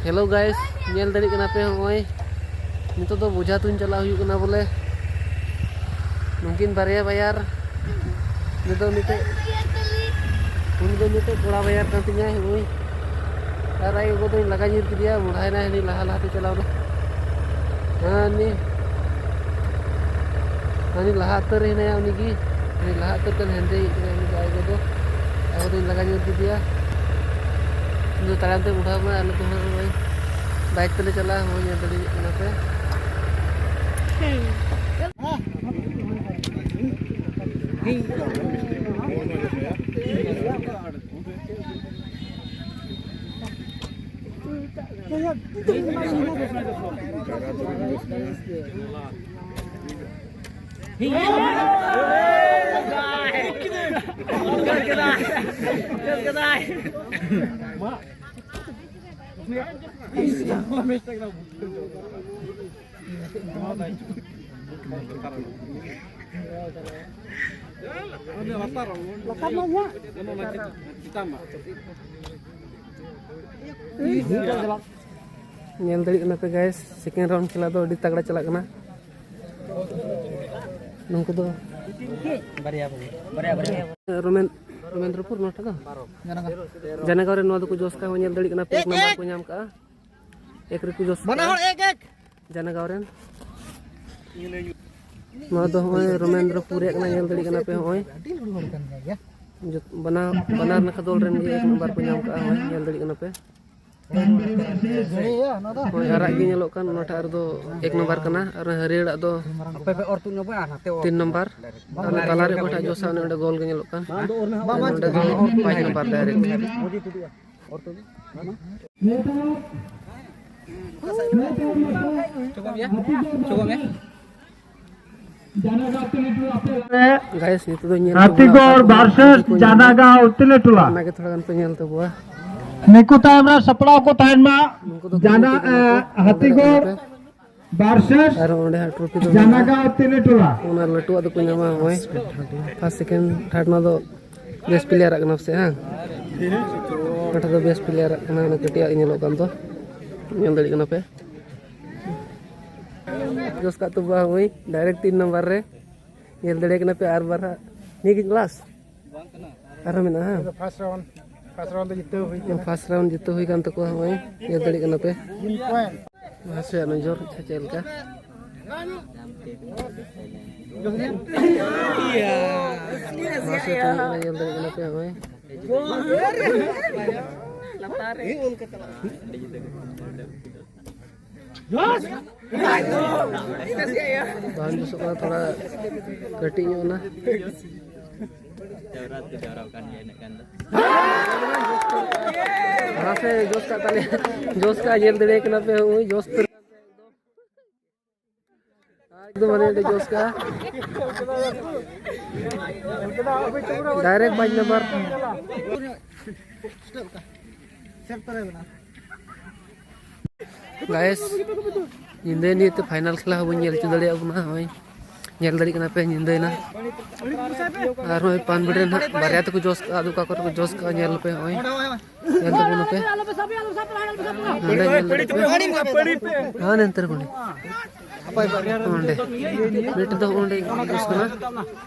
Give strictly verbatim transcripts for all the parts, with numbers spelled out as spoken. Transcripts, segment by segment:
Hello guys, ᱧᱮᱞ ᱫᱟᱲᱮᱭᱟᱜ ᱠᱟᱱᱟ ᱯᱮ, ᱦᱚᱸᱜᱼᱚᱭ ᱱᱤᱛᱚᱜ ᱫᱚ ᱵᱚᱡᱷᱟ ᱛᱩᱧ ᱪᱟᱞᱟᱜ ᱦᱩᱭᱩᱜ ᱠᱟᱱᱟ ᱵᱚᱞᱮ᱾ ᱱᱩᱠᱤᱱ ᱵᱟᱨᱭᱟ ᱵᱟᱭᱟᱨ, ᱩᱱᱤ ᱫᱚ ᱢᱤᱫᱴᱮᱡ, ᱩᱱᱤ ᱫᱚ ᱢᱤᱫᱴᱮᱡ ᱠᱚᱲᱟ ᱵᱟᱭᱟᱨ ᱠᱟᱱ ᱛᱤᱧᱟᱭ, ᱦᱳᱭ᱾ ᱟᱨ ᱟᱡ ᱜᱚᱜᱚ ᱫᱚᱧ ᱞᱟᱜᱟ ᱧᱤᱨ ᱠᱮᱫᱮᱭᱟ, ᱢᱚᱲᱦᱟᱭᱮᱱᱟᱭ ᱦᱟᱹᱱᱤ ᱞᱟᱦᱟ ᱞᱟᱦᱟᱛᱮ ᱪᱟᱞᱟᱣ ᱮᱱᱟ᱾ ᱦᱟᱹᱱᱤ, ᱦᱟᱹᱱᱤ ᱞᱟᱦᱟ ᱩᱛᱟᱹᱨ ᱨᱮ ᱦᱮᱱᱟᱭᱟ ᱩᱱᱤ ᱜᱮ, ᱦᱟᱹᱱᱤ ᱞᱟᱦᱟ ᱩᱛᱟᱹᱨ ᱛᱮ ᱦᱮᱸᱫᱮ ᱦᱮᱡ ᱠᱟᱱᱟᱭ ᱩᱱᱤ ᱫᱚ ᱟᱡ ᱜᱚᱜᱚ ᱫᱚ᱾ ᱟᱡ ᱜᱚᱜᱚ ᱫᱚᱧ ᱞᱟᱜᱟ ᱧᱤᱨ ᱠᱮᱫᱮᱭᱟ᱾ ᱩᱱᱤ ᱫᱚ ᱛᱟᱲᱟᱢ ᱛᱮ ᱢᱚᱲᱦᱟᱣ ᱮᱱᱟ, ᱟᱞᱮ ᱫᱚ ᱦᱟᱸᱜ ᱱᱚᱜᱼᱚᱭ ᱵᱟᱭᱤᱠ ᱛᱮᱞᱮ ᱪᱟᱞᱟᱜᱼᱟ, ᱦᱳᱭ, ᱧᱮᱞ ᱫᱟᱲᱮᱭᱟᱜ ᱠᱟᱱᱟ ᱯᱮ᱾ ᱧᱮᱞ ᱫᱟᱲᱮᱭᱟᱜ ᱠᱟᱱᱟ ᱯᱮ ᱜᱟᱭᱥ, ᱥᱮᱠᱮᱱᱰ ᱨᱟᱣᱩᱱᱰ ᱠᱷᱮᱞᱟ ᱫᱚ ᱟᱹᱰᱤ ᱛᱟᱜᱲᱟ ᱪᱟᱞᱟᱜ ᱠᱟᱱᱟ᱾ ᱱᱩᱠᱩ ᱫᱚ ᱵᱟᱨᱭᱟ ᱵᱟᱨᱭᱟ᱾ ᱨᱳᱢᱮᱱ-, ᱨᱳᱢᱮᱱᱫᱨᱚᱯᱩᱨ ᱱᱚᱣᱟᱴᱟᱜ ᱫᱚ? ᱡᱟᱱᱟᱜᱟᱸᱣ ᱨᱮ ᱱᱚᱣᱟ ᱫᱚᱠᱚ ᱡᱚᱥ ᱠᱟᱜᱼᱟ, ᱧᱮᱞ ᱫᱟᱲᱮᱭᱟᱜ ᱠᱟᱱᱟ ᱯᱮ, ᱮᱠ ᱱᱟᱢᱵᱟᱨ ᱠᱚ ᱧᱟᱢ ᱠᱟᱜᱼᱟ᱾ ᱮᱠ ᱨᱮᱠᱚ ᱡᱚᱥ ᱠᱟᱜᱼᱟ᱾ ᱡᱟᱱᱟᱜᱟᱸᱣ ᱨᱮᱱ᱾ ᱱᱚᱣᱟ ᱫᱚ ᱦᱚᱸᱜᱼᱚᱭ ᱨᱳᱢᱮᱱᱫᱨᱚᱯᱩᱨ ᱨᱮᱭᱟᱜ ᱠᱟᱱᱟ, ᱧᱮᱞ ᱫᱟᱲᱮᱭᱟᱜ ᱠᱟᱱᱟ ᱯᱮ ᱦᱚᱸᱜᱼᱚᱭ᱾ ᱡᱚᱛ-, ᱵᱟᱱᱟ-, ᱵᱟᱱᱟᱨ ᱱᱟᱠᱷᱟ ᱫᱚᱞ ᱨᱮᱱ ᱜᱮ ᱮᱠ ᱱᱟᱢᱵᱟᱨ ᱠᱚ ᱧᱟᱢ ᱠᱟᱜᱼᱟ, ᱦᱚᱸᱜᱼᱚᱭ ᱧᱮᱞ ᱫᱟᱲᱮᱭᱟᱜ ᱠᱟᱱᱟ ᱯᱮ᱾ ᱦᱳᱭ, ᱟᱨᱟᱜ ᱜᱮ ᱧᱮᱞᱚᱜ ᱠᱟᱱ ᱚᱱᱟᱴᱟᱜ ᱨᱮᱫᱚ ᱮᱠ ᱱᱟᱢᱵᱟᱨ ᱠᱟᱱᱟ, ᱟᱨ ᱦᱟᱹᱨᱭᱟᱹᱲᱟᱜ ᱫᱚ ᱟᱯᱮ ᱯᱮ ᱚᱨ ᱛᱩᱫ ᱧᱚᱜᱚᱜᱼᱟ, ᱱᱟᱛᱮ ᱚᱨ ᱛᱤᱱ ᱱᱟᱢᱵᱟᱨ, ᱟᱨ ᱚᱱᱟ ᱛᱟᱞᱟ ᱨᱮ ᱚᱠᱟᱴᱟᱜ ᱡᱚᱥᱟ ᱚᱱᱮ ᱚᱸᱰᱮ ᱜᱳᱞ ᱜᱮ ᱧᱮᱞᱚᱜ ᱠᱟᱱ, ᱟᱨ ᱱᱚᱸᱰᱮ ᱫᱚ ᱯᱟᱸᱪ ᱱᱟᱢᱵᱟᱨ ᱰᱟᱭᱨᱮᱠᱴ᱾ ᱜᱟᱭᱥ, ᱱᱤᱛᱚᱜ ᱫᱚ ᱧᱮᱞ ᱛᱟᱵᱚᱱᱟ ᱦᱟᱹᱛᱤᱜᱚᱲ ᱚᱠᱟ ᱠᱚ versus ᱦᱟᱹᱛᱤ ᱠᱚ ᱧᱟᱢᱟ᱾ ᱡᱟᱱᱟᱜᱟᱸᱣ ᱛᱤᱞᱟᱹ ᱴᱚᱞᱟ᱾ ᱚᱱᱟᱜᱮ ᱛᱷᱚᱲᱟ ᱜᱟᱱ ᱯᱮ ᱧᱮᱞ ᱛᱟᱵᱚᱣᱟ᱾ ᱱᱩᱠᱩ ᱛᱟᱭᱚᱢ ᱨᱮ ᱥᱟᱯᱲᱟᱣ ᱠᱚ ᱛᱟᱦᱮᱱ ᱢᱟ᱾ ᱩᱱᱠᱩ ᱫᱚ ᱡᱟᱱᱟ, ᱠᱚ ᱮ, ᱦᱟᱹᱛᱤᱜᱚᱲ ᱵᱷᱟᱨᱥᱮᱥ ᱟᱨ ᱚᱸᱰᱮ ᱦᱟᱸᱜ ᱴᱨᱚᱯᱷᱤ ᱫᱚ ᱡᱟᱱᱟᱜᱟᱸᱣ ᱛᱮᱞᱮᱴᱚᱞᱟ᱾ ᱚᱱᱟ ᱞᱟᱹᱴᱩᱣᱟᱜ ᱫᱚᱠᱚ ᱧᱟᱢᱟ ᱱᱚᱜᱼᱚᱭ᱾ ᱯᱷᱟᱥᱴ, ᱥᱮᱠᱮᱱᱰ, ᱛᱷᱟᱨᱰ, ᱱᱚᱣᱟ ᱫᱚ ᱵᱮᱥᱴ ᱯᱞᱮᱭᱟᱨᱟᱜ ᱠᱟᱱᱟ ᱥᱮ ᱦᱟᱝ? ᱚᱠᱟᱴᱟᱜ ᱫᱚ ᱵᱮᱥᱴ ᱯᱞᱮᱭᱟᱨᱟᱜ ᱠᱟᱱᱟ, ᱚᱱᱟ ᱠᱟᱹᱴᱤᱡ ᱟᱜ ᱧᱮᱞᱚᱜ ᱠᱟᱱ ᱫᱚ, ᱧᱮᱞ ᱫᱟᱲᱮᱭᱟᱜ ᱠᱟᱱᱟ ᱯᱮ᱾ ᱡᱚᱥ ᱠᱟᱜ ᱛᱚ ᱵᱟ ᱦᱩᱭ, ᱰᱟᱭᱨᱮᱠᱴ ᱛᱤᱱ ᱱᱟᱢᱵᱟᱨ ᱨᱮ᱾ ᱧᱮᱞ ᱫᱟᱲᱮᱭᱟᱜ ᱠᱟᱱᱟ ᱯᱮ ᱟᱨ ᱵᱟᱨ ᱦᱟᱸᱜ᱾ ᱱᱤᱭᱟᱹ ᱜᱮ ᱞᱟᱥᱴ? ᱟᱨᱦᱚᱸ ᱢᱮᱱᱟᱜᱼᱟ, ᱦᱟᱝ? ᱯᱷᱟᱥᱴ ᱨᱟᱣᱩᱱᱰ, ᱯᱷᱟᱥᱴ ᱨᱟᱣᱩᱱᱰ ᱫᱚ ᱡᱤᱛᱟᱹᱣ ᱦᱩᱭ ᱠᱟᱱᱟ᱾ ᱯᱷᱟᱥᱴ ᱨᱟᱣᱩᱱᱰ ᱡᱤᱛᱟᱹᱣ ᱦᱩᱭ ᱠᱟᱱ ᱛᱟᱠᱚᱣᱟ, ᱦᱚᱸᱜᱼᱚᱭ ᱧᱮᱞ ᱫᱟᱲᱮᱭᱟᱜ ᱠᱟᱱᱟ ᱯᱮ᱾ ᱢᱟᱦᱟᱥᱚᱭᱟᱜ ᱱᱚᱡᱚᱨ ᱪᱮᱫ ᱞᱮᱠᱟ? ᱢᱟᱦᱟᱥᱚᱭ ᱛᱤᱱᱟᱹᱜ ᱠᱟᱱᱟ ᱧᱮᱞ ᱫᱟᱲᱮᱭᱟᱜ ᱠᱟᱱᱟ ᱯᱮ, ᱦᱚᱸᱜᱼᱚᱭ᱾ ᱵᱟᱝ ᱡᱩᱥᱚᱜ ᱠᱟᱱᱟ, ᱛᱷᱚᱲᱟ ᱠᱟᱹᱴᱤᱡ ᱧᱚᱜ ᱮᱱᱟ᱾ ᱢᱟᱥᱮ ᱡᱚᱥ ᱠᱟᱜ ᱛᱟᱞᱮ, ᱡᱚᱥ ᱠᱟᱜ ᱧᱮᱞ ᱫᱟᱲᱮᱭᱟᱜ ᱠᱟᱱᱟ ᱯᱮ, ᱦᱚᱸᱜᱼᱚᱭ ᱡᱚᱥ ᱩᱛᱟᱹᱨ᱾ ᱮᱠᱫᱚᱢ ᱟᱹᱰᱤ ᱟᱹᱰᱤ ᱡᱚᱥ ᱠᱟᱜ᱾ ᱰᱟᱭᱨᱮᱠᱴ ᱯᱟᱸᱪ ᱱᱟᱢᱵᱟᱨ᱾ ᱜᱟᱭᱮᱥ, ᱧᱤᱫᱟᱹᱭᱮᱱ ᱤᱭᱟᱹᱛᱮ ᱯᱷᱟᱭᱱᱟᱞ ᱠᱷᱮᱞᱟ ᱦᱚᱸ ᱵᱟᱹᱧ ᱧᱮᱞ ᱦᱚᱪᱚ ᱫᱟᱲᱮᱭᱟᱜ ᱵᱚᱱᱟ᱾ ᱦᱚᱸᱜᱼᱚᱭ ᱧᱮᱞ ᱫᱟᱲᱮᱭᱟᱜ ᱠᱟᱱᱟ ᱯᱮ, ᱧᱤᱫᱟᱹᱭᱮᱱᱟ᱾ ᱟᱨ ᱱᱚᱜᱼᱚᱭ ᱯᱟᱱ ᱵᱤᱰᱟᱹ ᱱᱟᱦᱟᱜ ᱵᱟᱨᱭᱟ ᱛᱮᱠᱚ ᱡᱚᱥ ᱠᱟᱜᱼᱟ, ᱟᱫᱚ ᱚᱠᱟ ᱠᱚᱨᱮ ᱠᱚ ᱡᱚᱥ ᱠᱟᱜᱼᱟ ᱧᱮᱞ ᱯᱮ᱾ ᱦᱚᱸᱜᱼᱚᱭ ᱧᱮᱞ ᱛᱟᱵᱚᱱ ᱯᱮ, ᱱᱚᱸᱰᱮ ᱧᱮᱞ ᱫᱟᱲᱮᱭᱟᱜ ᱯᱮ᱾ ᱦᱟᱱᱮ ᱚᱱᱛᱮ ᱨᱮ ᱚᱸᱰᱮ ᱢᱤᱫᱴᱮᱱ ᱫᱚ ᱚᱸᱰᱮ ᱡᱚᱥ ᱠᱟᱱᱟ᱾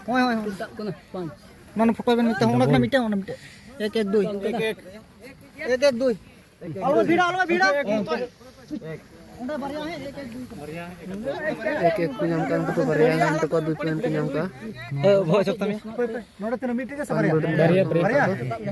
ᱦᱳᱭ, ᱦᱳᱭ, ᱦᱳᱭ᱾ ᱚᱱᱟ ᱯᱷᱳᱴᱳ ᱵᱮᱱ ᱢᱤᱫᱴᱟᱝ, ᱚᱱᱟ ᱠᱷᱚᱱᱟᱜ ᱢᱤᱫᱴᱟᱝ, ᱚᱱᱟ ᱢᱤᱫᱴᱟᱝ᱾ ᱮᱠ, ᱮᱠ, ᱫᱩᱭ᱾ ᱮᱠ, ᱮᱠ, ᱫᱩᱭ᱾ ᱟᱞᱚ ᱵᱷᱤᱲᱟ, ᱟᱞᱚ ᱵᱷᱤᱲᱟ᱾ ᱚᱸᱰᱮ ᱵᱟᱨᱭᱟ ᱦᱮᱸ, ᱮᱠ, ᱮᱠ, ᱫᱩᱭ᱾ ᱮᱠ, ᱮᱠ ᱠᱚ ᱧᱟᱢ ᱠᱟᱜᱼᱟ, ᱩᱱᱠᱩ ᱫᱚ ᱵᱟᱨᱭᱟ ᱜᱟᱱ ᱛᱟᱠᱚ, ᱫᱩᱭ ᱯᱚᱭᱮᱱᱴ ᱠᱚ ᱧᱟᱢ ᱠᱟᱜᱼᱟ᱾ ᱱᱚᱰᱮ ᱛᱤᱱᱟᱹᱜ, ᱢᱤᱫᱴᱮᱡ ᱜᱮ ᱥᱮ ᱵᱟᱨᱭᱟ? ᱵᱟᱨᱭᱟ, ᱵᱟᱨᱭᱟ᱾